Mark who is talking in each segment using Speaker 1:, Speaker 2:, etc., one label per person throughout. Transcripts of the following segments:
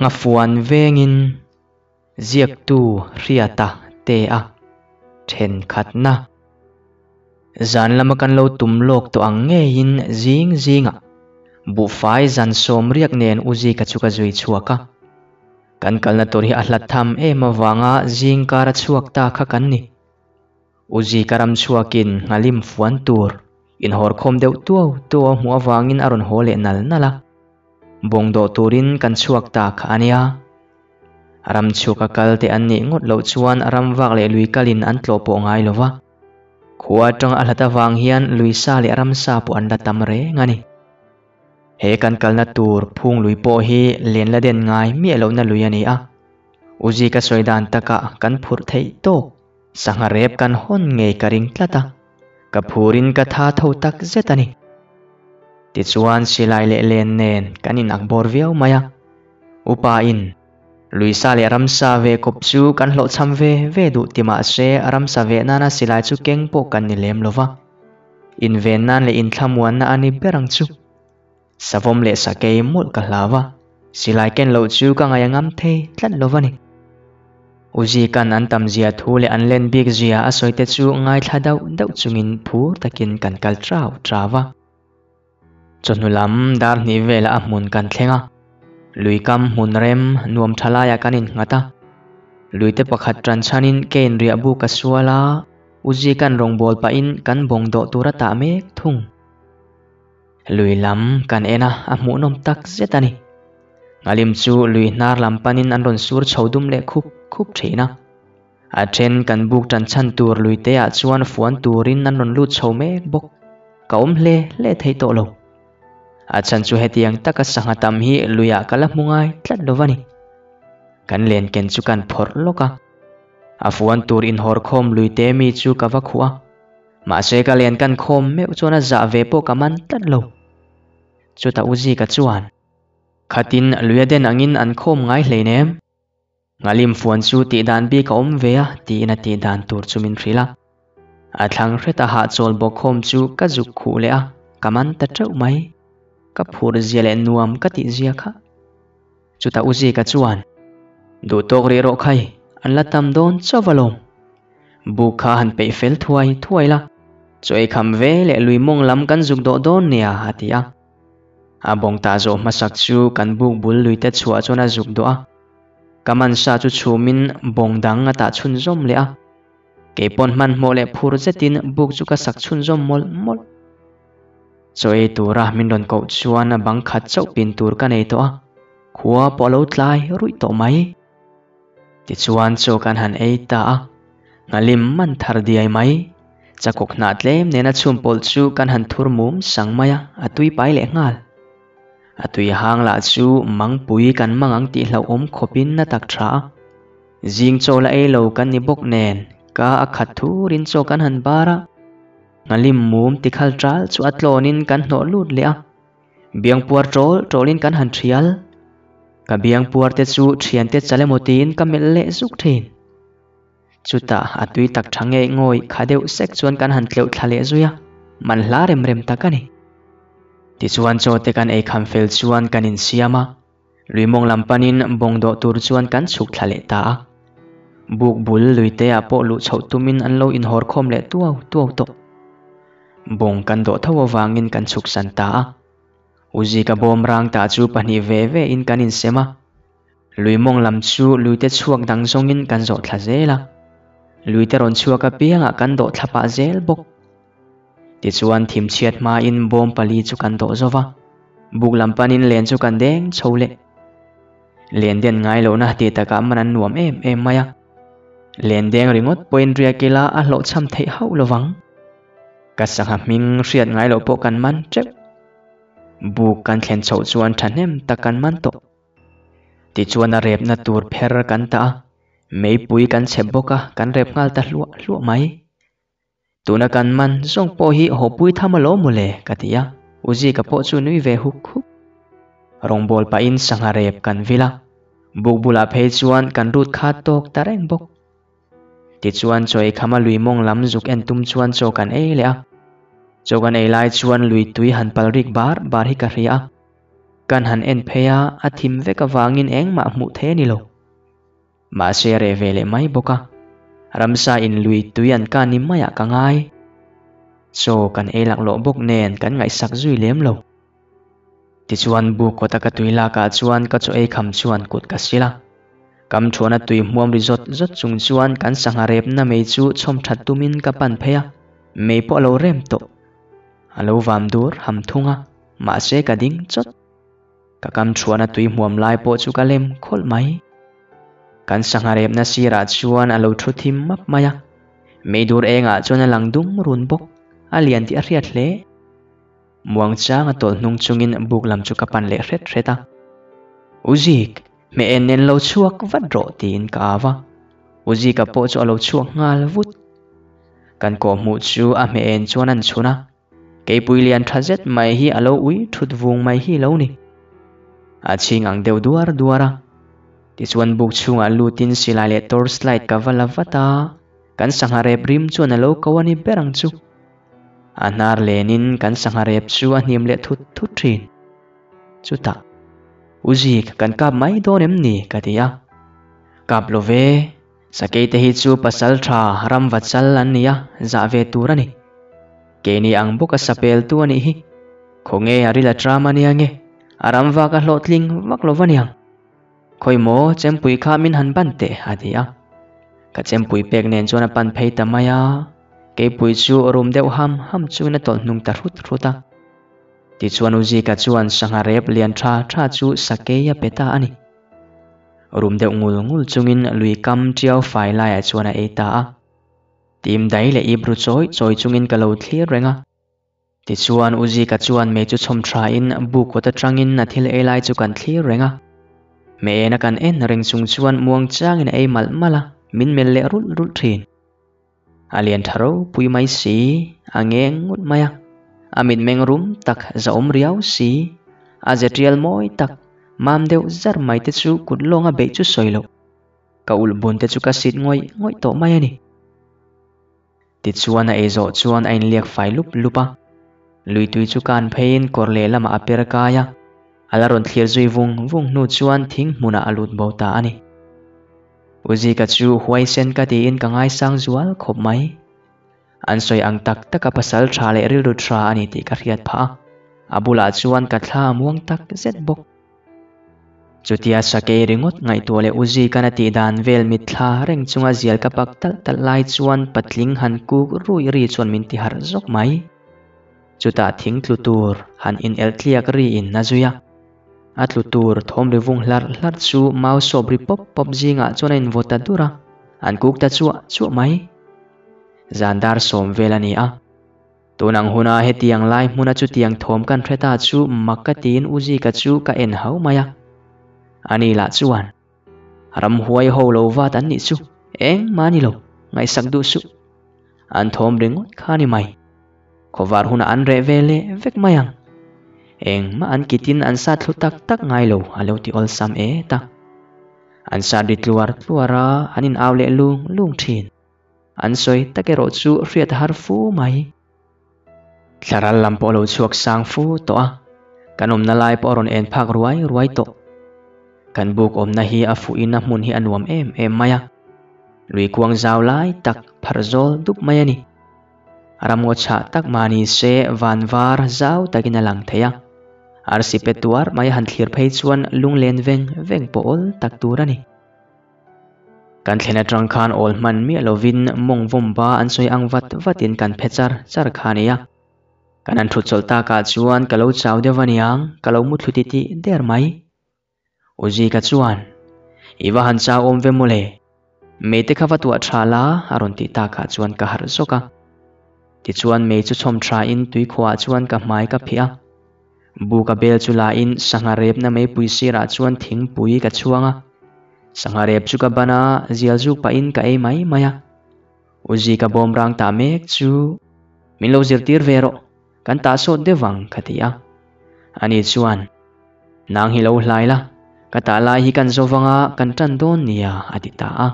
Speaker 1: Nghafuan vengin ziaktu Hriata te a thenkhatna. Zan lama kan lo tum lawk tawh ang ngeiin zing zingah buhfai zan sawm riak nen u Zika chu ka zui chhuak a. Kan kalna tur hi a hlat tham em avanga zing kar a chhuak ta kha kan ni. U Zika ram chhuakin nghalim fuan tur inhawrkhawm deuh tuau tuau a hmuh avangin a rawn haw leh nal nal a. Bawng dawh turin kan chhuak ta kha a nia. Ram chhuaka kal te an nih ngawt loh chuan ram vak leh lui kalin an tlawh pawh ngai lo va. Khua atanga a hlat avang hian lui sa leh ram sa pawh an la tam reng a ni. He kan kalna tur phung lui pawh hi len la den ngai miah lohna lui a ni a. Uzi ka sawi dan takah kan phurh theih tawk. Sangha rep kan hawn ngei ka ring tlat a, ka phurin ka tha tho tak zet a ni. Tichuan silai leh len nen kan in ak bawr viau mai a. Upa in, Luisa leh ramsa ve kawp chu kan hlawhchham ve ve duh ti mah se ramsa ve nana silai chu keng pawh kan ni lem lo va. Inven nan leh inthlamuanna a ni ber ang chu. Savawm leh sakei mawlh ka hlau a, silai ken loh chu ka ngaih a ngam thei tlat lo va ni. Uzikan an tam zia thu leh an len bik zia a sawi te chu ngaithla dauh dauh chungin phur takin kan kal trau trau a. Chawhnu lam dar hnih velah a hmun kan thleng a, lui kam hmun rem nuam tha laiah kan innghat a. Luite pakhat tan chhanin kein riah buk a sual a, Uzikan rawngbâwl pahin kan bawng dawh tur a tah mek thung. Lui lam kan en a, a hmuhnawm tak zet a ni. Nghalim chu lui hnar lam panin an rawn sur chho dum leh khup khup thin a. A then kan buk tan chhan tur lui te ah chuan fuan turin an rawn lut chho mek bawk. Ka awm hle hle thei tawh lo. A chhan chu hetiang taka sangha tam hi luiah ka la hmu ngai tlat lo va ni. Kan len ken chu kan phawrh lawk a. A fuan tur inhawr khawm lui te mi chu ka va khuh a. Mahse ka len kan khawm meuh chuan a zah ve pawh ka man tlat lo. Chutah U Zika chuan, Khatin luia den angin an khawm ngai hleinem. Nghalim fuan chu tih dan bik a awm ve a tiin a tih dan tur chu min hrilh a. A thlang hreta hahchawl bawk khawm chu ka zuk khuh leh a, ka man ta teuh mai. Ka phur zia leh nuam ka tih zia kha. Chutah U Zika chuan, Duh tawk rih rawh khai, an la tam dawn chauh alawm. Buk kha han peih fel thuai thuai la, chaw ei kham ve leh lui mawng lam kan zuk dawh dawn nia, a ti a. A bawng tah zawh hmasak chu kan buk bul lui te chhuah chuan a zuk dawh a. Ka mansa chu chhumin bawng dang a tah chhunzawm leh a. Kei pawn hmanhmawh leh phur zetin buk chu ka sak chhunzawm mawlh mawlh. Chaw ei tura min rawn koh chuan a bang khat chauh pin tur ka nei tawh a, khua pawh a lo tlai ruih tawh mai. Tichuan chaw kan han ei ta a, nghalim man thar diai mai. Chakawk hnah tlem nena chhum pawlh chu kan han thur mum sang mai a, a tui pai leh nghal. A tui hang lah chu mangpui kan mang ang tih hlauhawm khawpin a tak tha a. Zing chaw la ei lo kan ni bawk nen, ka a khat thurin chaw kan han bar a. Nghalim mum tikhal ṭal chu a tlawnin kan hnawh lut leh a, biangpuar ṭawl ṭawlin kan han ṭhial. Ka biangpuar te chu ṭhiante chal emaw tiin ka melh leh zuk ṭhin. Chutah a tui tak ṭha ngei ngawih kha deuh sek chuan kan han tleuh thla leh zui a, man hla rem rem tak a ni. Tichuan chaw te kan ei kham fel chuan kan insiam a, Lui mawng lam panin bawng dawh tur chuan kan chhuk thla leh ta a. Buk bul lui te ah pawh luh chhoh tumin an lo inhawr khawm leh tuau tuau tawh. Bawng kan dawh tho avangin kan chhuk san ta a. Uzika bawm rang ta chu pahnih ve ve in kan insem a. Lui mawng lam chu lui te chhuak dang zawngin kan zawh thla zel a. Lui te rawn chhuak apiangah kan dawh thla pah zel bawk. Tichuan thimchhiat hmain bawm pali chu kan dawh zo va, buk lam panin len chu kan deng chho leh. Len den ngai lohna tih takah man an nuam em em mai a. Len deng ringawt pawhin riak ila a hlawhchham theih hauh lovang. Ka sangha hming hriat ngai loh pawh kan man teuh. Buk kan thlen chhoh chuan thahnem tak kan man tawh. Tichuan a repna tur pher kan tah a, meipui kan chhep bawk a, kan rep nghal ta hluah hluah mai. Tuna kan man zawng pawh hi hawpui tham alawm mawle ka ti a, U Zika pawh chu nui ve huk huk. Rawngbâwl pahin sangha rep kan vil a, buk bulah phei chuan kan rut kha tawk ta reng bawk. Tichuan chaw ei khama lui mawng lam zuk en tum chuan chaw kan ei leh a, chaw kan ei lai chuan lui tui han pal rik bar bar hi ka hria a. Kan han en phei a, a thim vek avangin engmah hmuh theih a ni lo. Mahse a reh ve leh mai bawk a, ramsa in lui tui an kan ni maiah ka ngai. Chaw kan ei laklawh bawk nen kan ngaihsak zui lem lo. Tichuan buk kawta ka tui lakah chuan ka chaw ei kham chuan kut ka sil a. Kam thuana tui hmuam ri zawt zawt chung chuan kan sangha repna mei chu chhawm that tumin ka pan phei a, mei pawh a lo rem tawh. A lo vam dur ham thung a, mahse ka ding chawt. Ka kam thuana tui hmuam lai pawh chu ka lem khawlh mai. Kan sangha repna sirah chuan a lo thu thim map mai a, mei dur engah chuan a lang dum run bawk, a lian tih a hriat hle. Muangchang a tawlh hnung chungin buk lam chu ka pan leh hret hret a. U Zik, hmeh en nen lo chhuak vat rawh tiin ka au a. U Zika pawh chu a lo chhuak nghal vut. Kan kawhhmuh chu a hmeh en chuan an chhun a. Keipui lian tha zet mai hi a lo ui thut vung mai hi lo ni. A chhing ang deuh duar duar a. Tichuan buk chhungah lutin silai leh torchlight ka va la vat a. Kan sangha rep rim chuan a lo ko a ni ber ang chu. A hnar lenin kan sangha rep chu a hnim leh thut thut thin. Chutah, U Zik, kan kap mai dawn em ni? ka ti a. Kap lo ve, sakei te hi chu pasal tha ram va chal an ni a, zah ve tur a ni. Keini ang bawk a sapel tu a nih hi. Khawnge a ril a tram a nia nge, a ram vak a hlawhtling vak lo va niang. Khawi maw, chempui kha min han ban teh, a ti a. Ka chempui pek nen chuan a pan phei ta mai a, keipui chu rum deuh ham ham chungin a tawlh hnung ta hrut hrut a. Tichuan U Zika chuan sangha rep lian tha tha chu sakei a pe ta a ni. Rum deuh ngul ngul chungin lui kam tiau fai laiah chuan a ei ta a. Tim dai leh ip ru chawi chawi chungin ka lo thlir reng a. Tichuan U Zika chuan mei chu chhawm thain buk kawt atangin a thil ei lai chu kan thlir reng a. Mei ena kan en reng chung chuan muang changin a ei malh malh a, min melh leh rulh rulh thin. A lian tha ropui mai si, a ngeng ngut mai a. A mitmeng rum tak zahawm riau si, a ze tial mawi tak, mam deuh zar mai te chu kut lawnga beih chu sawi loh. Ka ulh bun te chu ka sit ngawih ngawih tawh mai a ni. Tichuan a ei zawh chuan a inliak fai lup lup a. Lui tui chu kan pheiin kawr lehlamah a per kai a. A la rawn thlir zui vung vung hnu chuan thing hmunah a lut bo ta a ni. U Zika chu huaisen ka tiin ka ngaisang zual khawp mai. An sawi ang tak taka pasal tha leh rilru tha a ni tih ka hriat phah a. A bulah chuan ka thla a muang tak zet bawk. Chutia sakei ringawt ngaihtuah leh u Zika'n a tih dan vel mitthla reng chunga zial ka pak talh talh lai chuan patling han kuk rui ri chuan min ti harh zawk mai. Chutah thing tlu tur han in elh tliak ri in a zui a. A tlu tur thawm ri vung hlarh hlarh chu mau sawp ri pawp pawp zingah chuan a invaw ta dur a, an kuk ta chuah chuah mai. Zan dar sawm vel a ni a. Tun ang huna hetiang lai hmuna chutiang thawm kan hre ta chu mak ka tiin U Zika chu ka en hau mai a. Ani lah chuan, Ramhuai ho lo vat an nih chu, engmah a ni lo, ngaihsak duh suh. An thawm ringawt kha a ni mai. Khawvar hunah an reh ve leh vek mai ang. Engmah an kitin an sat thlu tak tak ngai lo a lo ti awlsam et a. An sat ri tluar tluar a, an in au leh lung lung thin. An sawi tak erawh chu hriat a har fu mai. Thlaral lam pawh a lo chhuak sang fu tawh a, kan awmna lai pawh a rawn en phak ruai ruai tawh. Kan buk awmna hi a fuhin a hmun hi a nuam em em mai a, lui kuang zau lai tak pharh zawl dup mai a ni. Ramngaw chhah tak mah ni se van var zau takin a lang thei a, arsi pe tuar mai a han thlir phei chuan lunglen veng veng pawh awl tak tur a ni. Kan thlen atang khan awl hman miah lovin mawng vawm ba an sawi ang vat vatin kan phe char char kha a ni a. Kan han thut chawlh takah chuan ka lo chau deuh aniang, ka lo muthlu titih der mai. U Zika chuan, I va han chau awm ve mawle, mei te kha va tuah tha la a rawn tih takah chuan ka harh zawk a. Tichuan mei chu chhawm thain tuikhuahah chuan ka hmai ka phih a. Buka bel chu la in sangha repna meipui sirah chuan thingpui ka chhuang a. Sangha rep chu ka ban a, zial zuk pahin ka ei mai mai a. U Zika bawmrang tah mek chu min lo zirtir ve rawh, kan tah sawt deuh vang ka ti a. Ani chuan, Nang hi lo hlai la, ka tah lai hi kan zo vang a, kan tan dawn nia a ti ta a.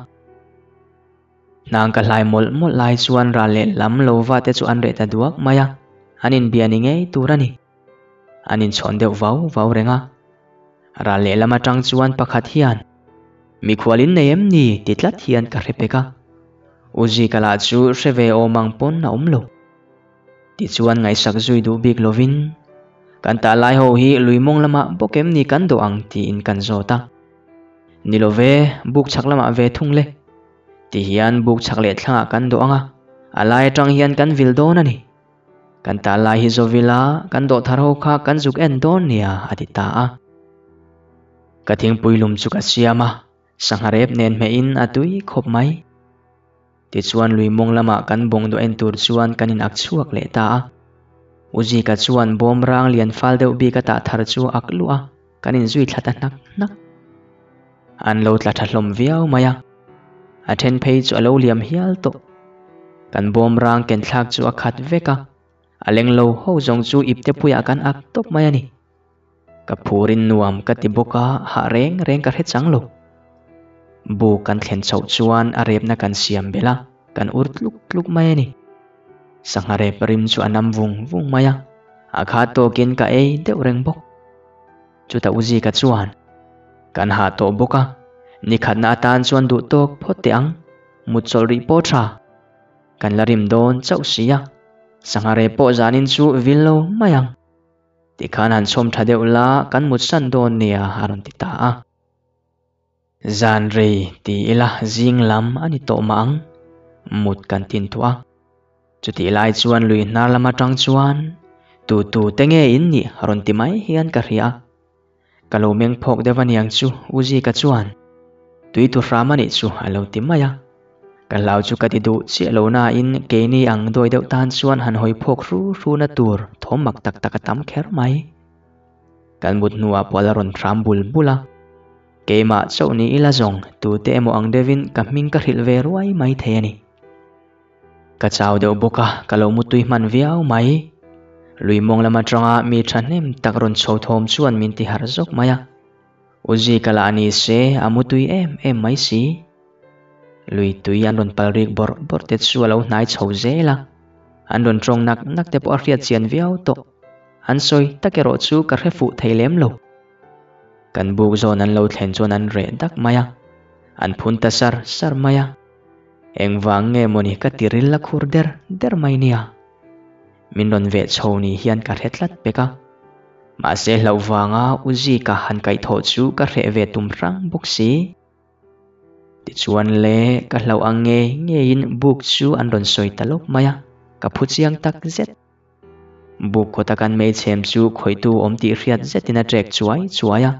Speaker 1: Hnang ka hlai mawlh mawlh lai chuan ral leh lam lo va te chu an reh ta duak mai a, an inbia ni ngei tur a ni. An inchhawn deuh vau vau reng a. Ral lehlam atang chuan pakhat hian, Mikhual in nei em ni? ti tlat hian ka hre pek a. U Zika lah chu hre ve awm ang pawn a awm lo. Tichuan ngaihsak zui duh bik lovin, Kan tah lai ho hi lui mawng lamah bawk em ni kan dawh ang? tiin kan zawt a. Ni lo ve, buk chhak lamah ve thung le. Tihian buk chhak leh thlangah kan dawh ang a, a lai atang hian kan vil dawn a ni. Kan tah lai hi zawvila kan dawh thar ho kha kan zuk en dawn nia, a ti ta a. Ka thingpui lum chu ka siam a, sangha rep nen hmehin a tui khawp mai. Tichuan lui mawng lamah kan bawng dawh en tur chuan kan in ak chhuak leh ta a. U Zika chuan bawm rang lian fal deuh bik a tah thar chu a ak luah a, kan inzui thla ta hnak hnak. An lo tla tha hlawm viau mai a, a then phei chu a lo liam hial tawh. Kan bawm rang ken thlak chu a khat vek a, a leng lo ho zawng chu ipte puiah kan ak tawp mai a ni. Ka phurin nuam ka ti bawk a, hah reng reng ka hre chang lo. Bu kan thlen chhoh chuan a repna kan siam belh a, kan ur tluk tluk mai a ni. Sangha rep rim chu a nam vung vung mai a, a kha tawkin ka ei deuh reng bawk. Chutah U Zika chuan, Kan hah tawh bawk a, nikhatna atan chuan duh tawk phawt teh ang, mut chawlh rih pawh tha. Kan la rim dawn chauh si a, sangha rep pawh zanin chu vil lo mai ang. Tikhan han chhawm tha deuh la, kan mut san dawn nia a rawn ti ta a. Zan rei ti ila zing lam a ni tawh mah ang, mut kan tin thuah a. Chutih lai chuan lui hnar lam atang chuan tu tu te nge in nih rawn ti mai hian ka hria a. Ka lo meng phawk deuh a niang chu U Zika chuan tui tu hram a nih chu a lo ti mai a. Ka hlau chu ka ti duh chiah lo nain keini ang dawi deuh tan chuan han hawi phawk hru hru na tur thawm mak tak tak a tam kher mai. Kan mut hnuah pawh a la rawn hram bul bul a. Keimah chauh ni ila zawng tute emaw ang deuhin ka hming ka hrilh ve ruai mai thei a ni. Ka chau deuh bawk a, ka lo mutui hman viau mai. Lui mawng lam atanga mi thahnem tak rawn chho thawm chuan min ti harh zawk mai a. U Zika lah ni se, a mutui em em mai si. Lui tui an rawn pal rik bawrh bawrh te chu a lo hnai chho zel a. An rawn tawng nak nak te pawh a hriat chian viau tawh. An sawi tak erawh chu ka hre fuh thei lem lo. Kan buk zawn an lo thlen chuan an reh dak mai a, an phun ta sar sar mai a. Engvang nge mawni ka ti ril la khur der der mai nia. Min rawn veh chho ni hian ka hre tlat pek a. Mahse hlauh vanga U Zika han kaihthawh chu ka hreh ve tum hrang bawk si. Tichuan le ka hlauh ang ngei ngeiin buk chu an rawn sawi ta lawk mai a, ka phu chiang tak zet. Buk kawta kan hmeichhem chu khawihtu awm tih hriat zetin a trek chuai chuai a.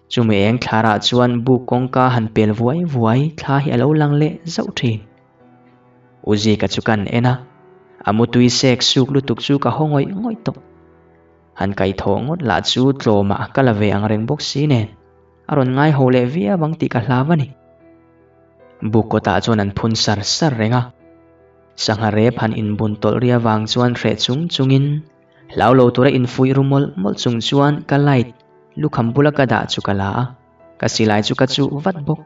Speaker 1: Chumi eng thlarah chuan buk kawngka han pel vuai vuai thla hi a lo lang leh zauh thin. U Zika chu kan en a, a mutui sek suk lutuk chu ka haw ngawih ngawih tawh. Han kaihthawh ngawt lah chu tlawmah ka la ve ang reng bawk si nen, a rawn ngai ho leh viau ang tih ka hlau a ni. Buk kawtah chuan an phun sar sar reng a. Sangha rep han inbun tawlh ri avang chuan hreh chung chungin hlau lo tura infuih ru mawlh mawlh chung chuan ka light lukham bula ka dah chu ka la a, ka silai chu ka chuh vat bawk.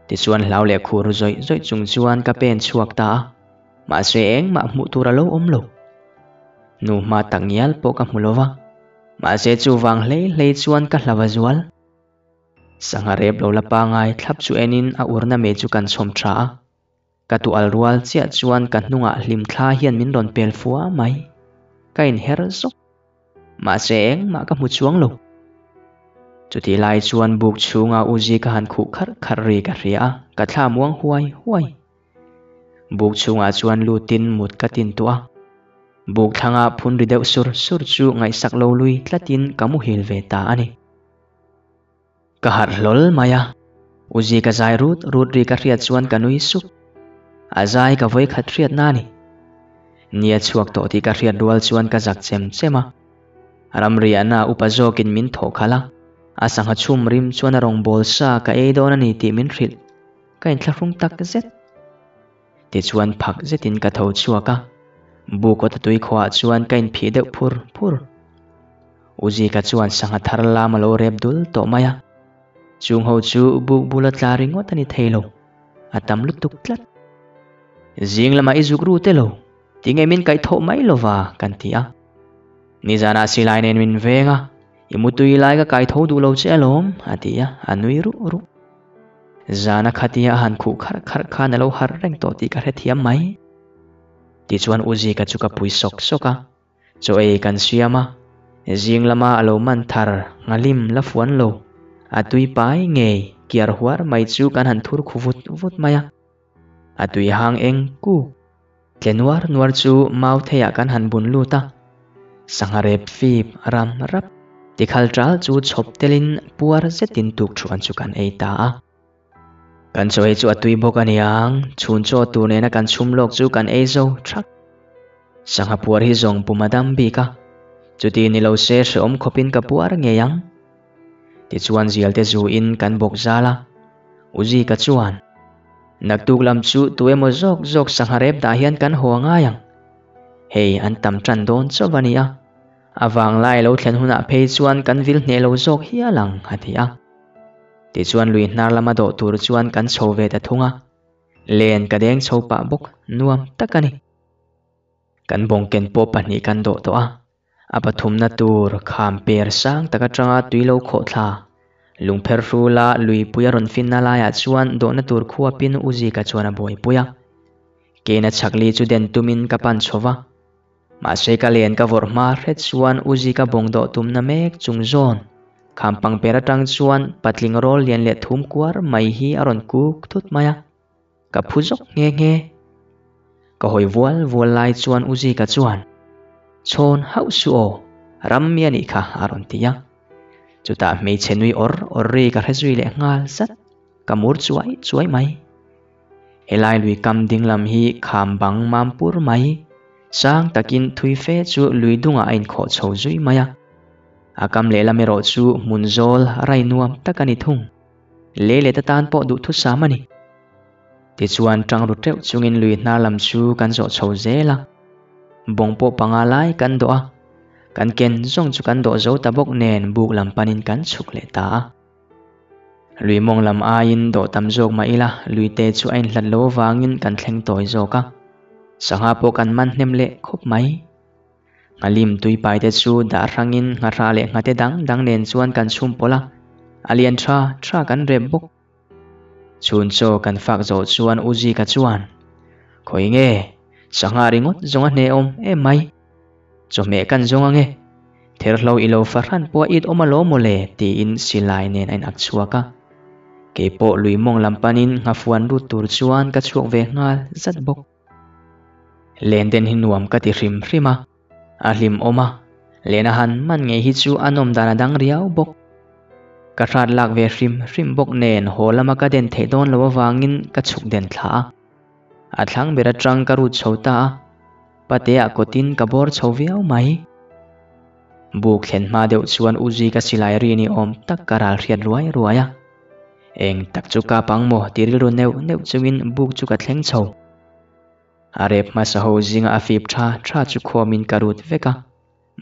Speaker 1: Tichuan hlau leh khur zawih zawih chung chuan ka pen chhuak ta a, mahse engmah hmuh tur a lo awm lo. Nu hma tak ngial pawh ka hmu lo va, mahse chuvang hlei hlei chuan ka hlava zual. Sangha rep lo la pangai thlap chu enin a urna mei chu kan chhawm tha a. Ka tu al rual chiah chuan ka hnungah hlim thla hian min rawn pel fua mai. Ka inher zawk. Mahse engmah ka hmu chuang lo. Chutih lai chuan buk chhunga U Zika han khuh kharh kharh ri ka hria a, ka thla muang huai huai. Buk chhungah chuan lutin mut ka tin tuah a. Buk thlanga phun ri deuh sur sur chu ngaihsak lo lui tlatin ka muhil ve ta a ni. Ka harh hlawl mai a, U Zika zai rut rut ri ka hriat chuan ka nui sup. A zai ka vawi khat hriat na ni. Nia chhuak tawh tih ka hriat rual chuan ka zak chem chem a. Ramriahna upa zawkin min thawh khalh a, a sangha chhum rim chuan a rawngbâwl sa ka ei dawn a ni tih min hrilh. Ka inthlahrung tak zet. Tichuan phak zetin ka tho chhuak a, bu kawta tui khuaah chuan ka inphih deuh phur phur. U Zika chuan sangha thar lam a lo rep dul tawh mai a, chung ho chu buk bula tla ringawt a ni thei lo, a tam lutuk tlat. Zing lamah i zuk ru te lo, tinge min kaih thawh mai lova kan ti a. Nizanah silai nen min veng a, I mutui lai ka kai tho duh lo che alawm, a ti a, a nui ruh ruh. Zana khatia a han khuh kharh kharh khan a lo harh reng tawh tih ka hrethiam mai. Tichuan U Zika chu ka pui sawk sawk a, chaw ei kan siam a, zing lama a lo man thar nghalim la fuan lo, a tui pai ngei kiar huar mai chu kan han thur khu vut vut mai a. A tui hang eng kuk tle nuar nuar chu mau theiah kan han bun lut a, sangha rep fip ram rap tikhal ṭal chu chhawp telin puar zetin tuk thuan chu kan ei ta a. Kan chaw ei chu a tui bawk a niang, chhun chaw tur nena kan chhum lawk chu kan ei zo thak. Sangha puar hi zawng pum a dam bik a, chuti ni lo se hrehawm khawpin ka puar ngei ang. Tichuan zialte zuin kan bawk zal a, Uzika chuan, Naktuk lam chu tu emaw zawk zawk sangha rep dah hian kan haw ngai ang. Hei an tam tan dawn chauh a nia, a vanglai lo thlen hunah phei chuan kan vil hneh lo zawk hial ang, a ti a. Tichuan lui hnar lama dawh tur chuan kan chho ve ta thung a, len ka deng chho pah bawk nuam tak a ni. Kan bawngken pawh pahnih kan dawh tawh a, a pathumna tur kham per sang tak atanga tui lo khawh thla. Lungpher hrula luipui a rawn finna laiah chuan dawhna tur khuapin U Zika chuan a buaipui a. Keina chakli chu den tumin ka pan chho va. Mahse ka len ka vawrh hma hret chuan U Zika bawng dawh tumna mek chung zawn kham pangper atang chuan patling rawl lian leh thum kuar mai hi a rawn kuk thut mai a. Ka phu zawk nghe nghe. Ka hawi vual vual lai chuan U Zika chuan, Chhawn hauh suh aw, ram mi a nih kha a rawn ti a. Chutah hmeichhe nui awr awr ri ka hre zui leh nghal zat, ka mur chuai chuai mai. Helai lui kam ding lam hi kham bang mam pur mai, sang takin thui fe chu lui dungah a inkhawh chho zui mai a. A kam lehlam erawh chu hmun zawl rai nuam tak a ni thung. Lei leh ta tan pawh duhthusam a ni. Tichuan tang ru teuh chungin lui hnar lam chu kan zawh chho zel a. Bawng pawh panga lai kan dawh a, kan ken zawng chu kan dawh zo ta bawk nen buk lam panin kan chhuk leh ta a. Lui mawng lam aiin dawh tam zawk mah ila lui te chu a inhlat lo avangin kan thleng tawi zawk a. Sangha pawh kan man hnem leh khawp mai. Nghalim tuipai te chu dah hrangin nghahrah leh nghate dang dang nen chuan kan chhum pawlh a, a lian tha tha kan rep bawk. Chhun chaw kan fak zawh chuan U Zika chuan, Khawi nge, sangha ringawt zawng a hnehawm em mai. Chawhmeh kan zawng ange, therhlo i lo fahran pawh a it awm alawm maw le tiin silai nen a inak chhuak a. Keipawh lui mawng lam panin nghafuan lut tur chuan ka chhuak ve nghal zat bawk. Len den hi nuam ka ti hrim hrim a, a hlimawm a, len a han man ngei hi chu a nawm dan a dang riau bawk. Ka hrat lak ve hrim hrim bawk nen haw lama ka den theih dawn lo avangin ka chhuk den thla a. A thlang ber atang ka rut chho ta a, patea kawtin ka bawr chho viau mai. Buk thlen hma deuh chuan U Zika silai ri ni awm tak ka ral hriat ruai ruai a. Eng tak chu kap ang maw ti rilru neuh neuh chungin buk chu ka thleng chho. A rep hmasa ho zinga a fip tha tha chu khuamin ka rut vek a,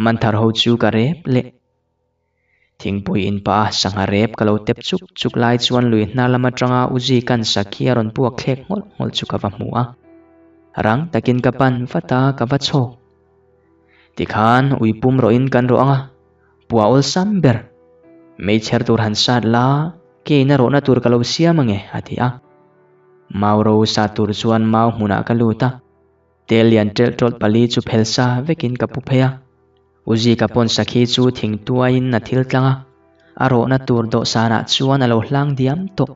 Speaker 1: manthar ho chu ka rep leh. Thingpui in pah a sangha rep ka lo tep chuk chuk lai chuan lui hnar lam atanga U Zika'n sakhi a rawn puak thlek nghawlh nghawlh chu ka va hmu a. Rang takin ka pan vat a, ka va chhawk. Tikhan ui pum rawhin kan rawh ang a, pua awlsam ber. Meichher tur han sat la, keina rawhna tur ka lo siam ange, a ti a. Mau ro sat tur chuan mau hmunah ka lut a, tel lian ṭelh ṭawlh pali chu phel sa vekin ka pu phei a. U Zika pawn sakhi chu thing tuaiin a thil tlang a, a rawhna tur dawhsanah chuan a lo hlang diam tawh.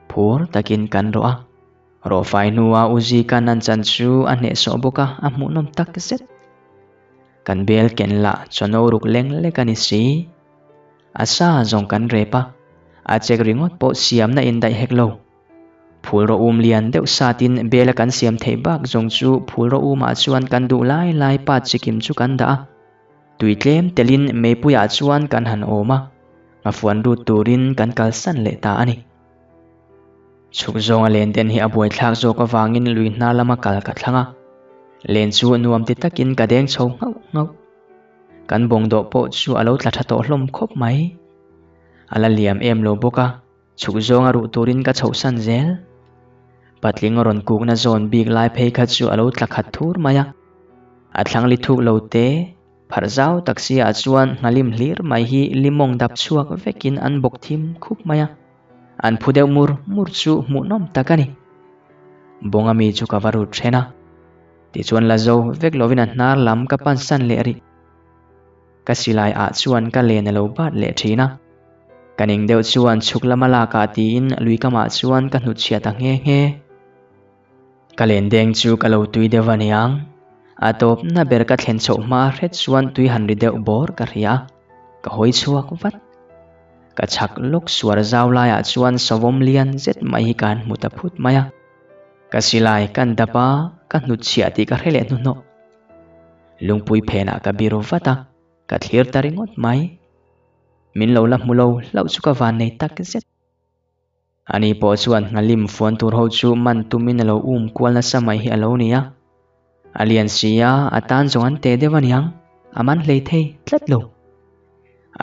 Speaker 1: Phur takin kan rawh a, rawhfai hnua U Zika'n an chan chu a hnehsawh bawk a, a hmuhnawm tak zet. Kan bel ken lah chawno ruk leng lek a ni si. A sa zawng kan rep a, a chek ringawt pawh siamna indaih hek lo. Phul rawh um lian deuh satin bela kan siam theih bak zawng chu phul rawh umah chuan kan duh lai lai pa chikim chu kan dah a. Tui tlem telin meipuiah chuan kan han awm a, ngafuan lut turin kan kalsan leh ta a ni. Chhuk zawnga len den hi a buaithlak zawk avangin lui hnar lama kal ka thlang a, len chu nuam ti takin ka deng chho nghauh nghauh. Kan bawngdawh pawh chu a lo tla tha tawh hlawm khawp mai. A la liam em lo bawk a, chhuk zawnga ruh turin ka chhohsan zel. Patling rawn kukna zawn bik lai phei kha chu a lo tla khat thur mai a, a thlang li thuk lo te. Pharh zau tak si ah chuan nghalim hlir mai hi limawng dap chhuak vekin an bawk thim khup mai a, an phu deuh mur mur chu hmuhnawm tak a ni. Bawnga mi chu ka va rut then a, tichuan la zo vek lovin a hnar lam ka pansan leh rih. Ka silai ah chuan ka len a lo bat leh thin a, ka ning deuh chuan chhuk lama lak ah tiin lui kamah chuan ka hnutchhiah ta nghe nghe. Ka len deng chu ka lo tui deuh a niang. A tawpna ber ka thlen chhoh hma hret chuan tui han ri deuh bawr ka hria a, ka hawi chhuak vat. Ka chhak lawk suar zau laiah chuan sawvawm lian zet mai hi ka han hmu ta phut mai a. Ka silai kan dap a, ka hnutchhiah tih ka hre leh hnuhnawh. Lungpui phenah ka biru vat a, ka thlir ta ringawt mai. Min lo la hmu lo hlauh chu ka vannei tak zet. Ani pawh chuan nghalim fuan tur ho chu man tumin a lo um kual nasa mai hi a lo ni a. A lian si a, a tan zawng an teh deuh aniang, a man hlei thei tlat lo.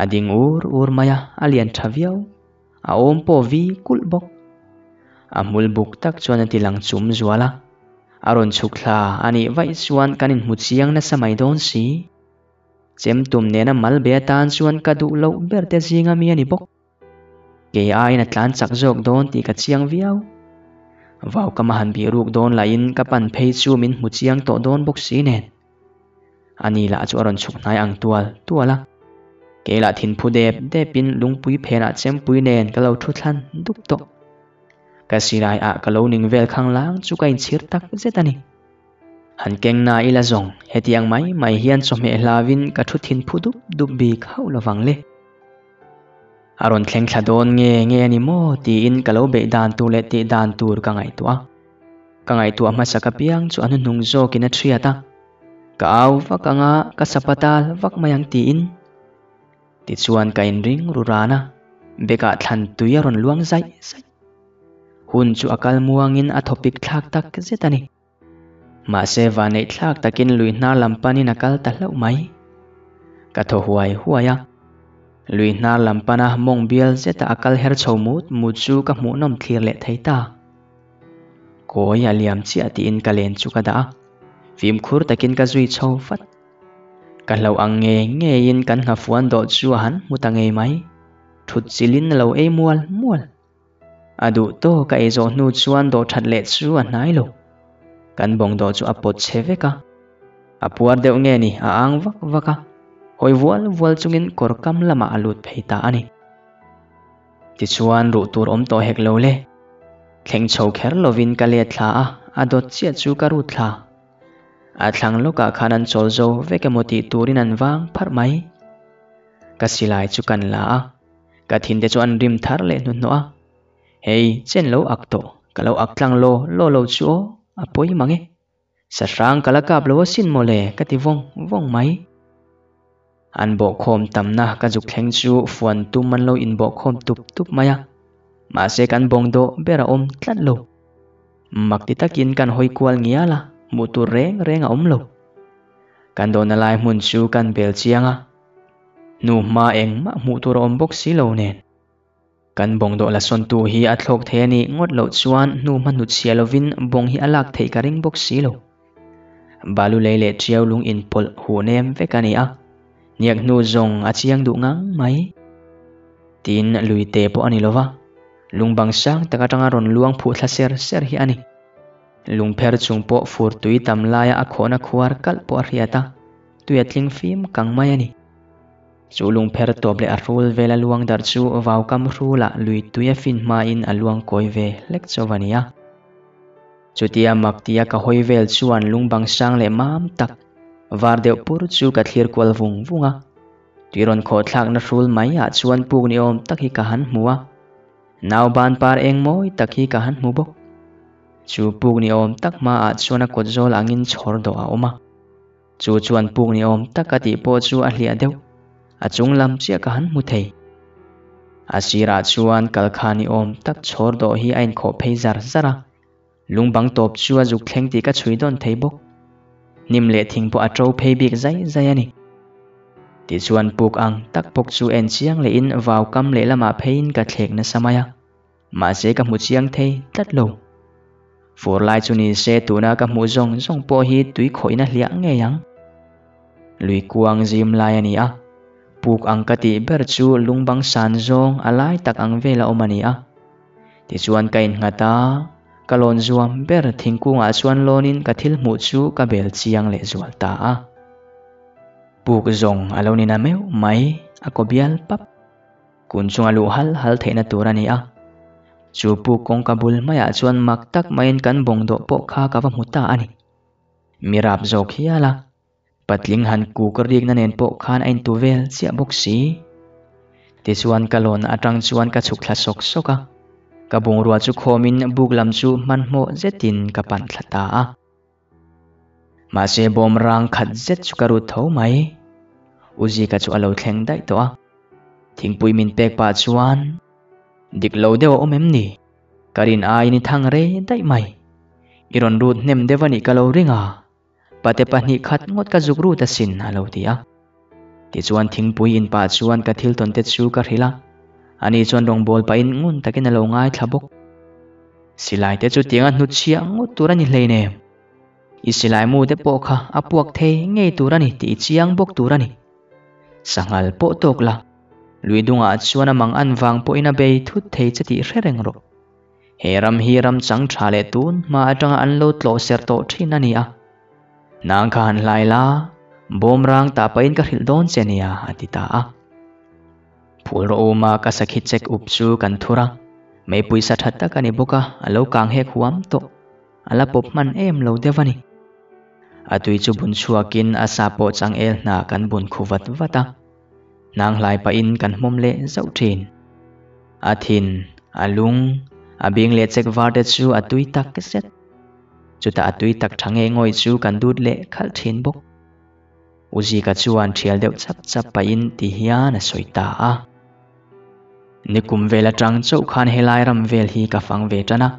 Speaker 1: A ding ur ur mai a, a lian tha viau. A awm pawh vi kulh bawk. A hmul buk tak chuan a ti lang chum zual a. A rawn chhuk thla a nih vaih chuan kan inhmu chiang nasa mai dawn si. Chem tum nena mal be atan chuan ka duh loh ber te zinga mi a ni bawk. Kei aiin a tlan chak zawk dawn tih ka chiang viau. Vau ka mahan bih ruk dawn lahin ka pan phei chu min hmu chiang tawh dawn bawk si nen. Ani lah chu a rawn chhuk hnai ang tual tual a. Kei lah thinphu dep depin lungpui phenah chempui nen ka lo thu thlan dup tawh. Ka silai ah ka lo ning vel khang lang chu ka inchhir tak zet a ni. Han keng na ila zawng, hetiang mai mai hian chawhmeh hlavin ka thu thinphu dup dup bik hauh lovang le. A rawn thleng thla dawn nge nge a ni maw tiin ka lo beih dan tur leh tih dan tur ka ngaihtuah a. Ka ngaihtuah hmasak apiang chu a hnuhnung zawkin a thiat a. Ka au vak anga ka sapatal vak mai ang tiin. Tichuan ka inring ru ran a, bekah thlan tui a rawn luang zaih zaih. Hun chu a kal muangin a thawpik thlak tak zet a ni. Mahse vanneih thlak takin lui hnar lam panin a kal ta hlauh mai. Ka thaw huai huai a. Lui hnar lam pana mawng bial zeta a kal her chho mut mut chu ka hmuhnawm thlir leh thei ta. Kawi a liam chiah tiin ka len chu ka dah a. Fimkhur takin ka zui chho vat. Ka hlauh ang ngei ngeiin kan nghafuan dawh chu a han hmu ta ngei mai. Thut chilhin a lo ei mual mual. A duh tawk a ei zawh hnu chuan dawh that leh chu a hnai lo. Kan bawng dawh chu a pawt chhe vek a. A puar deuh nge ni a ang vak vak a, hawi vual vual chungin kawr kam lamah a lut phei ta a ni. Tichuan ruh tur awm tawh hek lo le. Thleng chho kher lovin ka let thla a, a dawt chiah chu ka rut thla. A thlang lawkah khan an chawl zo vek emaw tih turin an vang pharh mai. Ka silai chu kan la a. Ka thinte chu an rim thar leh hnuhnawh a, Hei, chen lo ak tawh, ka lo ak tlang law law lo chu aw, a pawi mang e. Sahrang ka la kap lo asin maw le, ka ti vawng vawng mai. An bawhkhawm tamna ka zuk thleng chu fuan tum an lo inbawhkhawm tup tup mai a, mahse kan bawng dawh ber a awm tlat lo. Mak ti takin kan hawi kual ngial a, hmuh tur reng reng a awm lo. Kan dawhna lai hmun chu kan bel chiang a. Hnu hma engmah hmuh tur a awm bawk si lo nen. Kan bawng dawh la sawntu hi a thlawk thei a nih ngawt loh chuan hnu hma hnut chhia lovin bawng hi a lak theih ka ring bawk si lo. Balu lei leh ṭiau lung inpawlh huh nem vek a ni a, hniak hnu zawng a chiang duh ngang mai. Tin, lui te pawh a ni lova, lung bang sang tak atanga rawn luang phuh thla ser ser hi a ni. Lungpher chung pawh fur tui tam laia a khawhna khuar kalh pawh a hriat a. Tui a tling fim kang mai a ni. Chu lungpher tawp leh a hrul vela luang darh chu vaukam hrulah lui tui a fin hmain a luang kawi ve hlek chauh a ni a. Chutia mak tia ka hawi vel chuan lungbang sang leh mam tak var deuh pur chu ka thlir kual vung vung a. Tui rawn khawh thlakna hrul mai ah chuan puk ni awm tak hi ka han hmu a. Nau ban par eng mawi tak hi ka han hmu bawk. Chu puk ni awm tak hmaah chuan a kawt zawl angin chhawr dawh a awm a. Chu chuan puk ni awm tak a tih pawh chu a hliah deuh. A chung lam chiah ka han hmu thei. A sirah chuan kalkha ni awm tak chhawr dawh hi a inkhawh phei zar zar a. Lungbang tawp chu a zuk thleng tih ka chhui dawn thei bawk. Hnim leh thing pawh a ṭo phei bik zai zai a ni. Tichuan puk ang tak bawk chu en chiang lehin vau kam lehlamah pheiin ka thlek nasa mai a. Mahse ka hmu chiang thei tlat lo. Fur lai chu ni se tuna ka hmuh zawng zawng pawh hi tui khawihna hliah ngei ang. Lui kuang zim lai a ni a, puk ang ka tih ber chu lungbang san zawng a lai tak ang vela awm a ni a. Tichuan ka innghat a, ka lawn zuam ber thingkungah chuan lawnin ka thil hmuh chu ka bel chiang leh zual ta a. Puk zawng a lo ni na meuh mai, a kaw bial pap. Kun chunga luh hal hal theihna tur a ni a. Chu puk kawngka bul maiah chuan mak tak maiin kan bawngdawh pawh kha ka va hmu ta a ni. Mi rap zawk hial a, patling han kuk rikna nen pawh khan a intu vel chiah bawk si. Tichuan ka lawn atang chuan ka chhuk thla sawk sawk a, ka bungrua chu khawmin buk lam chu hmanhmawh zetin ka pan thla ta a. Mahse bawm rang khat zet chu ka rut tho mai. U Zika chu a lo thleng daih tawh a. Thingpui min pek pah chuan, Dik lo deuh a awm em ni? Ka rin aiin i thang rei daih mai. I rawn rut hnem deuh a nih ka lo ring a, pate pahnih khat ngawt ka zuk rut asin a lo ti a. Tichuan thingpui in pah chuan ka thil tawn te chu ka hrilh a, ani chuan rawngbâwl pahin ngun takin a lo ngaithla bawk. Silai te chu tianga hnutchhiah ngawt tur a ni hleinem. I silai mu te pawh kha a puak thei ngei tur a ni tih i chiang bawk tur a ni. Sanghal pawh tawk la, lui dungah chuan a mang an vang pawhin a bei thut thei che tih hre reng rawh. He ram hi ram chang tha leh tun hma atanga an lo tlawh ser tawh thin a ni a. Nang kha han hlai la, bawm rang tah pahin ka hrilh dawn che nia, a ti ta a. Phul rawh uma ka sakhi check up chu kan thur a, meipui sa tha tak a ni bawk a, a lo kang hek huam tawh. A la pawp hman em lo deuh a ni. A tui chu bun chhuakin a sa pawh changel hna kan bun khu vat vat a. Hnang hlai pahin kan hmawm leh zauh thin. A thin, a lung, a bing leh chek var te chu a tui tak zet. Chutah a tui tak tha nge ngawih chu kan dut leh khalh thin bawk. U Zika chuan thial deuh chap chap pahin ti hian a sawi ta a. Nikum vel atang chauh khan helai ram vel hi ka fang ve tan a.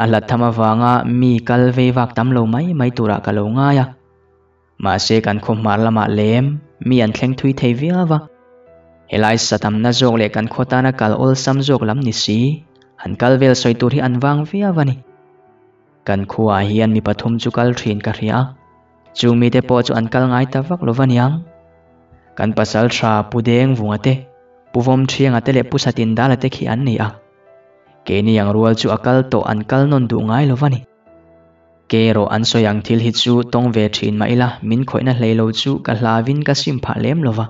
Speaker 1: A hlat tham avanga mi kal vei vak tam lo mai mai turah ka lo ngai a. Mahse kan khaw hmar lamah lem mi an thleng thui thei viau a. Helai sa tamna zawk leh kan khaw tana kal awlsam zawk lam ni si, han kal vel sawi tur hi an vang viau a ni. Kan khuaah hian mi pathum chu kal thin ka hria a, chung mite pawh chu an kal ngai ta vak lo va niang. Kan pasal tha Pu Deng Vunga te, Pu Vawm Thianga te leh Pu Satindala te khi an ni a. Keini ang rual chu a kal tawh an kal nawn duh ngai lo va ni. Ke erawh an sawi ang thil hi chu tawng ve thin mah ila min khawihna hlei lo chu ka hlavin ka sim phah lem lo va.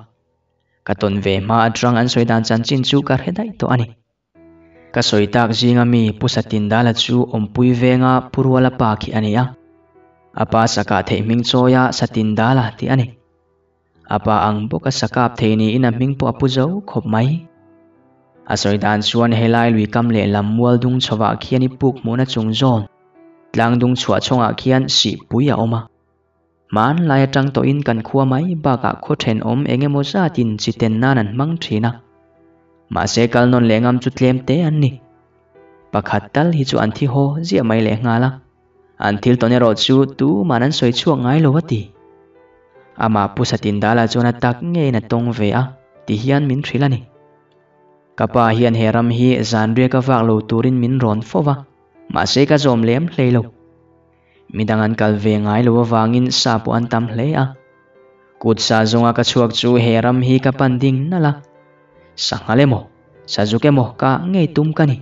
Speaker 1: Ka tawn ve hma atang an sawi dan chanchin chu ka hre daih tawh a ni. Ka sawi tak zinga mi Pu Satindala chu awmpui venga Pu Ruala pa khi a ni a. A pa sakah theih hming chawia Satindala tih a ni. A pa ang bawk a sakap thei niin a hming pawh a pu zo khawp mai. A sawi dan chuan helai lui kam leh lam mual dung chhovah khian i puk hmuhna chung zawn, tlang dung chhuah chhawngah khian sihpui a awm a. Hmanlai atang tawhin kan khua mai bakah khaw thenawm eng emaw zatin chi ten nan an hmang thin a. Mahse kal nawn leh ngam chu tlem te an ni. Pakhat tal hi chu an thi haw ziah mai leh nghal a. An thil tawn erawh chu tuman an sawi chhuak ngai lo a ti. Amah Pu Satindala chuan a tak ngeiin a tawng ve a, ti hian min hrilh a ni. Ka pa hian he ram hi zanriak a vak lo turin min rawn fo va, mahse ka zawm lem hlei lo. Midang an kal ve ngai lo avangin sa pawh an tam hle a. Kut sa zawnga ka chhuak chu he ram hi ka pan ding nalh a. Sanghal emaw, sazuk emaw ka ngei tum ka ni.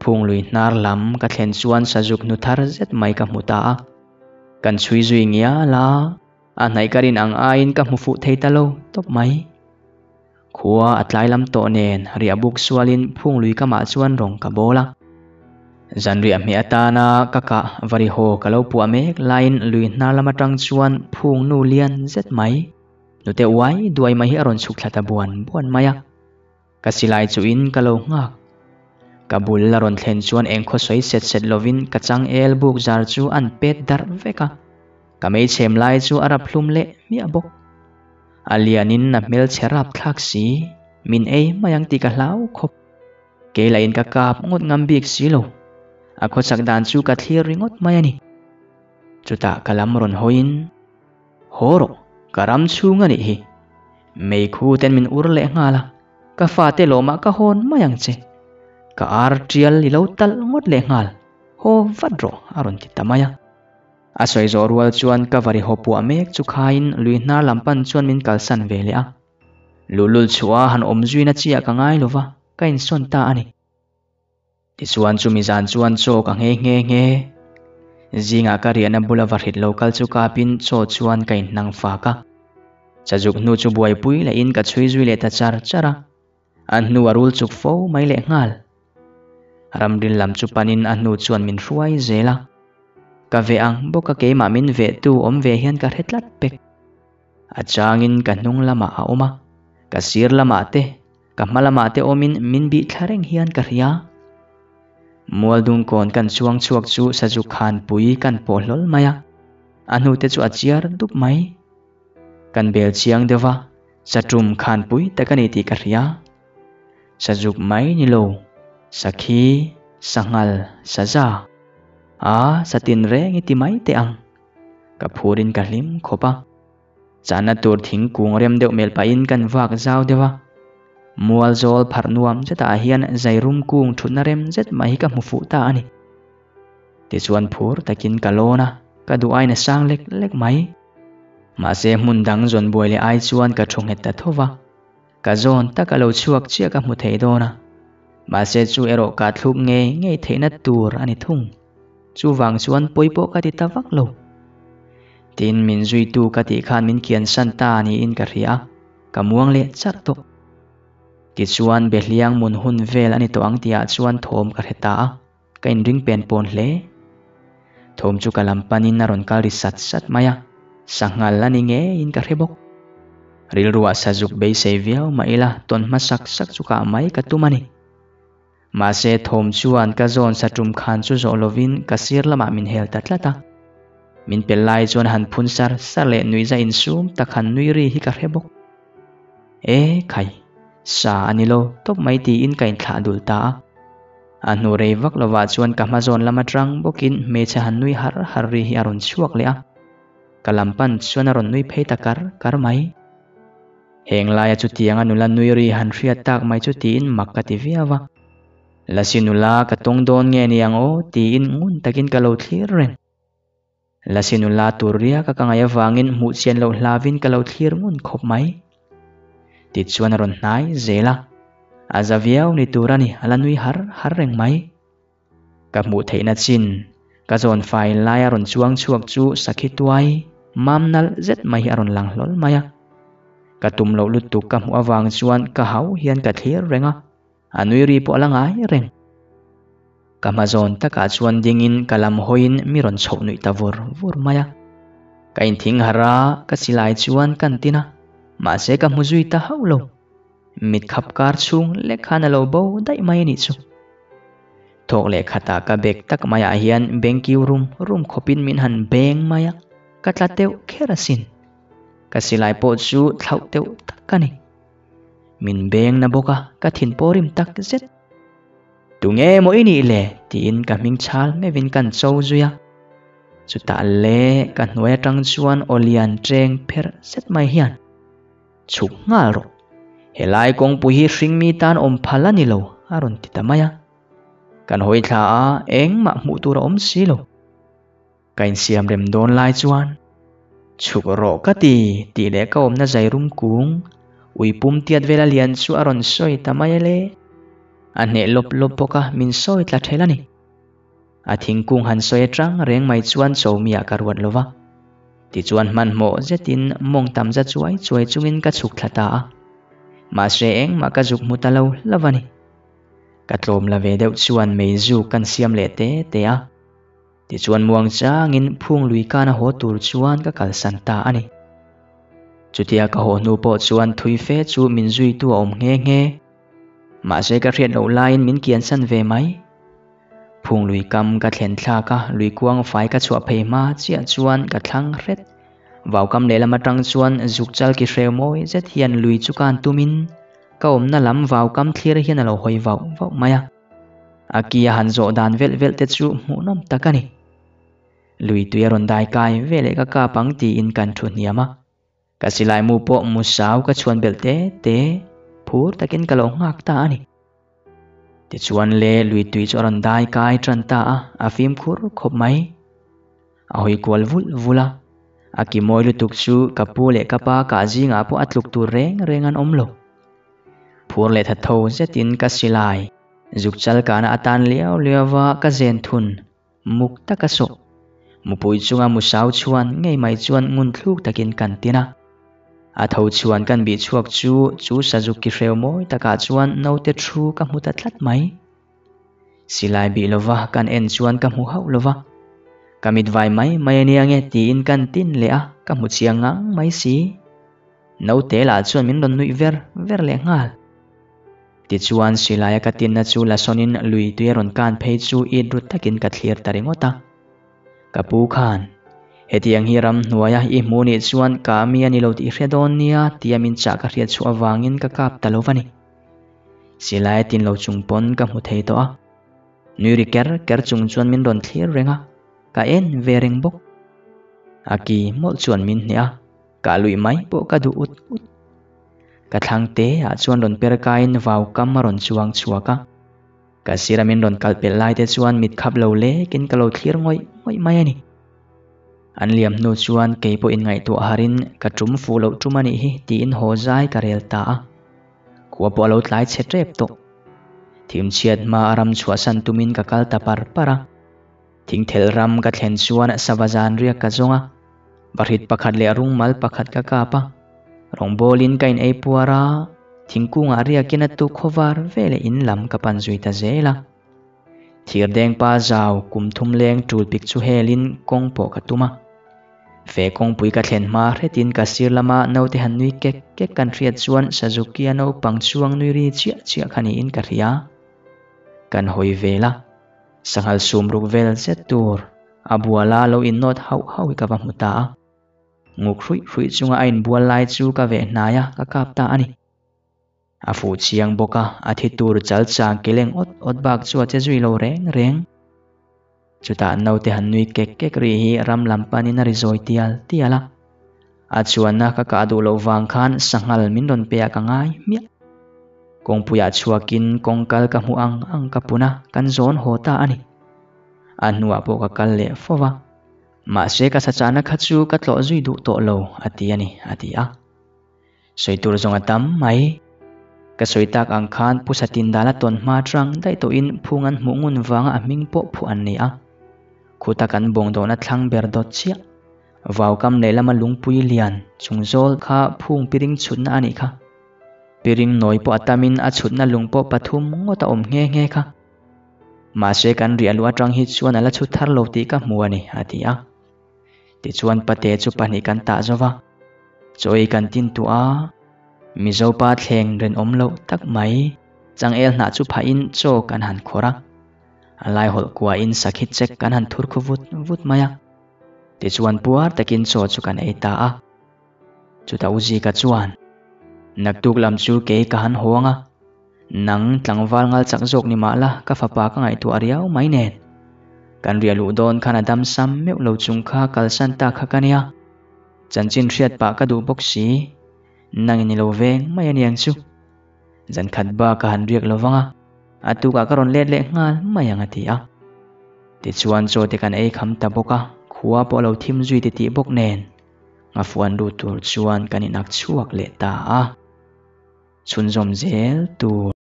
Speaker 1: Phunglui hnar lam ka thlen chuan sazuk hnu thar zet mai ka hmu ta a. Kan chhui zui ngial a, a hnaih ka rin ang aiin ka hmu fuh thei ta lo tawp mai. Khua a tlai lam tawh nen riah buk sualin phunglui kamah chuan rawng ka bawl a. Zanriah hmeh atana ka kah vari haw ka lo puah mek laiin lui hnar lam atang chuan phung nu lian zet mai, nute uai duai mai hi a rawn chhuk thla ta buan buan mai a. Ka silai chuhin ka lo nghak. Ka bul a rawn thlen chuan eng khaw sawi set set lovin ka changel buk zar chu an pet darh vek a. Ka meichhem lai chu a rap hlum leh hmiah bawk. A lianin a hmelchhe rap thlak si, min ei mai ang tih ka hlau khawp. Kei lahin ka kap ngawt ngam bik si lo. A khawchak dan chu ka thlir ringawt mai a ni. Chutah ka lam rawn hawiin, Haw rawh, ka ram chhung a nih hi. Meikhu ten min ur leh nghal a, ka fate lawmah ka hawn mai ang che. Ka ar tial i lo talh ngawt leh nghal, haw vat rawh a rawn ti ta mai a. A sawi zawh rual chuan ka vari haw puah mek chu khaiin lui hnar lam pan chuan min kalsan ve leh a. Luhlul chhuah a han awm zuina chiah ka ngai lo va, ka insawn ta a ni. Tichuan chumi zan chuan chaw ka nghe nghe nghe. Zingah ka riahna bula va hrit lo kal chu kapin chaw chuan ka inhnang fak a. Chazuk hnu chu buaipui lehin ka chhui zui leh ta char char a. A hnu a rul chuk fo mai lehnghal. Ramril lam chu panin a hnu chuan min hruai zel a. Ka veh ang bawk a keimah min vehtu awm ve hian ka hre tlat pek. A changin ka hnung lamah a awm a, ka sir lamah te, ka hma lamah te awmin min bih thla reng hian ka hria. Mualdungkawn kan chuang chhuak chu Sazuk Khanpui kan pawh hlawl mai a, a hnute chu a chiar dup mai. Kan bel chiang deuh va, Satum khanpui tak a ni tih ka hria. Sazuk mai ni lo, sakhi, sanghal, saza. A, satin reng i ti mai teh ang. Ka phurin ka hlim khawp a. Chahna tur thingkung rem deuh melh pahin kan vak zau deuh a. Mual zawl pharh nuam zetah hian zairum kung thutna rem zet mai hi ka hmu fuh ta a ni. Tichuan phur takin ka lawn a, ka duh aina sang lek lek mai. Mahse hmun dang zawn buai leh ai chuan ka thu nghet ta tho va, ka zawn tak a lo chhuak chiah ka hmu thei dawn a. Mahse chu erawh ka thluk ngei ngei theihna tur a ni thung. Chuvang chuan pawi pawh ka ti ta vak lo. Tin, min zuitu ka tih khan min kiansan ta niin ka hria a, ka muang leh charh tawh. Tichuan Behliang mun hun vel a ni tawh ang tihah chuan thawm ka hre ta a. Ka inring pen pawn hle. Thawm chu ka lam panin a rawn kal ri sat sat mai a, sanghal a ni ngeiin ka hre bawk. Rilruah sazuk beisei viau mah ila tawn hmasak sak chu kah mai ka tum a ni. Mahse thawm chuan ka zawn sa tum khan chu zawh lovin ka sir lamah min hel ta tlat a. Min pel lai chuan han phun sar sar leh nuihza insum tak han nui ri hi ka hre bawk. E khai, sa a ni lo tawp mai tiin ka inthlah dul ta a. A hnu rei vak lovah chuan ka hma zawn lam atang bawkin hmeichhe han nui har har ri hi a rawn chhuak leh a. Ka lam pan chuan a rawn nui phei ta kar kar mai. Heng laia chutianga nula nui ri han hriat tak mai chu tiin mak ka ti viau a. Lasi nula ka tawng dawn nge ni ang aw tiin ngun takin ka lo thlir reng. Lasi nula tur riak a ka ngaih avangin hmuh chian loh hlavin ka lo thlir ngun khawp mai. Tichuan a rawn hnai zel a, a za viau ni tur a ni, a la nui har har reng mai. Ka hmuh theihna chin, ka zawn fai lai a rawn chuang chhuak chu sakhi tuai, mam nalh zet mai hi a rawn lang hlawl mai a. Ka tum loh lutuk ka hmuh avang chuan ka hau hian ka thlir reng a. A nui ri pawh a la ngai reng. Ka hma zawn takah chuan dingin ka lam hawiin mi rawn chhoh nuih ta vur vur mai a. Ka inthing harh a, ka silai chuan kan tin a, mahse ka hmu zui ta hauh lo. Mit khap kar chhung lek khan a lo bo daih mai a nih chu. Thawk leh khatah ka bek tak maiah hian bengkiu rum rum khawpin min han beng mai a, ka tla teuh kher asin. Ka silai pawh chu thlauh teuh tak a ni. Min beng na bawk a, ka thin pawh rim tak zet. Tunge maw i nih le? tiin ka hming chhal meuhin kan cho zui a. Chutah le ka hnuai atang chuan aw lian cheng pherh zet mai hian, Chhuk nghal rawh. Helai kawngpui hi hringmi tan awm phal a ni lo, a rawn ti ta mai a. Kan hawi thla a, engmah hmuh tur a awm si lo. Ka insiam rem dawn lai chuan, Chhuk rawh ka ti, tih leh ka awmna zairum kung, ui pum tiat vela lian chu a rawn sawi ta mai ale. A hneh lawp lawp bawk a, min sawi tla ṭhel a ni. A thingkung han sawi aṭang reng mai chuan chawmiah ka ruat lo va. Tichuan hmanhmawh zetin mawng tam za chuai chuai chungin ka chhuk thla ta a. Mahse engmah ka zuk hmu ta lo hlauh a ni. Ka tlawm la ve deuh chuan meizu kan siam leh te te a. Tichuan muang changin phung lui kana haw tur chuan ka kalsan ta a ni. Chutia ka haw hnu pawh chuan thui fe chu min zuitu a awm nghe nghe. Mahse ka hriat loh laiin min kiansan ve mai. Phung lui kam ka thlen thlak a, lui kuang fai ka chhuah phei hma chiah chuan ka thlang hret. Vau kam lehlam atang chuan zuk chal ki hreu mawi zet hian lui chu kan tumin ka awmna lam vau kam thlir hian a lo hawi vauh vauh mai a. A ki a han zawh dan velh velh te chu hmuhnawm tak a ni. Lui tui a rawn dai kai ve leh ka kap ang tiin kan thu hniam a. Ka silai mu pawh mu sau ka chhuan belh te te, phur takin ka lo nghak ta a ni. Tichuan le lui tui chu a rawn dai kai tan ta a, a fimkhur khawp mai. A hawi kual vulh vulh a, a ki mawi lutuk chu ka pu leh ka pa kah zingah pawh a tluk tur reng reng an awm lo. Phur leh tha tho zetin ka silai zuk chal kahna atan liau liau va ka zen thun muk tak a sawh. Mupui chunga musau chhuan ngei mai chuan ngun thluk takin kan tin a. A tho chhuan kan bih chhuak chu chu sazuk ki hreu mawi takah chuan naute thu ka hmu ta tlat mai. Silai bih lova kan en chuan ka hmu hauh lova. Ka mit vai mai mai a nia nge tiin kan tin leh a, ka hmu chiang ngang mai si. Naute lah chuan min rawn nuih ver ver leh nghal. Tichuan silaia ka tinna chu la sawnin lui tui a rawn kan phei chu it rut takin ka thlir ta ringawt a. Ka pu khan, Hetiang hi ramhnuaia i hmuh nih chuan ka mi a ni lo tih i hre dawn nia tia min chah ka hriat chhuah avangin ka kap ta lo va ni. Silai a tin lo chung pawn ka hmu thei tawh a. Nui ri ker ker chung chuan min rawn thlir reng a, ka en ve reng bawk. A ki mawlh chuan min hneh a, kah luih mai pawh ka duh ut ut. Ka thlang te ah chuan rawn per kaiin vau kam a rawn chuang chhuak a. Ka sira min rawn kal pelh lai te chuan mit khap lo lekin ka lo thlir ngawih ngawih mai a ni. An liam hnu chuan kei pawh inngaihtuah harin ka tum fuh loh tum a nih hi tiin haw zai ka rel ta a. Khua pawh a lo tlai chhe tep tawh. Thimchhiat hma a ram chhuahsan tumin ka kal ta par par a. Thingthel ram ka thlen chuan sava zan riak ka zawng a. Bahrit pakhat leh rungmal pakhat ka kap a. Rawngbawlin ka in ei puar a, thingkungah riakin a tuk khawvar veleh in lam ka pan zui ta zel a. Thirdeng pa zau kum thum leng tul pik chu helin kawng pawh ka tum a. Fe kawngpui ka thlen hma hretin ka sir lama naute han nui kek kek kan hriat chuan Suzuki-a naupang chuang nui ri chiah chiah kha niin ka hria. Kan hawi vel a, sanghal sum ruk vel zet tur a buala lo innawt hauh hauh hi ka va hmu ta a. Nguk hruih hruih chunga a inbual lai chu ka veh hnai a, ka kap ta a ni. A fuh chiang bawk a, a thi tur chal chang ke leng awt awt bak chu a che zui lo reng reng. Chutah naute han nui kek kek rih hi ram lam panin a ri zawi tial tial a. A chuanna ka kah duh loh vang khan sanghal min rawn pe ah ka ngai hmiah. Kawngpuiah chhuakin kawngkal ka hmuh ang ang ka pun a, kan zawn haw ta a ni. A hnuah pawh ka kal leh fo va. Mahse ka sachahna kha chu ka tlawh zui duh tawh lo a ti a ni, a ti a. Sawi tur zawng a tam mai. Ka sawi tak ang khan Pu Satindala tawn hma tang daih tawhin phung an hmuh ngun vanga a hming pawh phuah an ni a. Khuta kan bawng dawhna thlang ber dawt chiah. Vaukam lehlama lungpui lian chung zawl kha phung piring chhutna a nih kha. Piring nawi pawh a tamin a chhutna lung pawh pathum ngawt a awm nghe nghe kha. Mahse kan riah luh atang hi chuan a la chhut thar lo tih ka hmu a ni, a ti a. Tichuan pate chu pahnih kan tah zo va, chaw ei kan tin tuah a, Mizo pa thleng rinawm loh tak mai changel hnah chu phahin chaw kan han khawrh a, a laihawlh kuahin sakhi chek kan han thur khu vut vut mai a. Tichuan puar takin chaw chu kan ei ta a. Chutah U Zika chuan, Naktuk lam chu kei ka han hawng a, nang tlangval ngal chak zawk ni mah la ka fapa ka ngaihtuah riau mai nen. Kan riah luh dawn khan a dam sam meuh lo chung kha kalsan ta kha ka nia. Chanchin hriat pah ka duh bawk si, nang in i lo veng mai a niang chu. Zan khat ba ka han riak lo vang a, a tukah ka rawn let leh nghal mai ang a ti a. Tichuan chaw te kan ei kham ta bawk a, khua pawh a lo thim zui titih bawk nen. Ngafuan lut tur chuan kan inak chhuak leh ta a. Chhunzawm zel tur.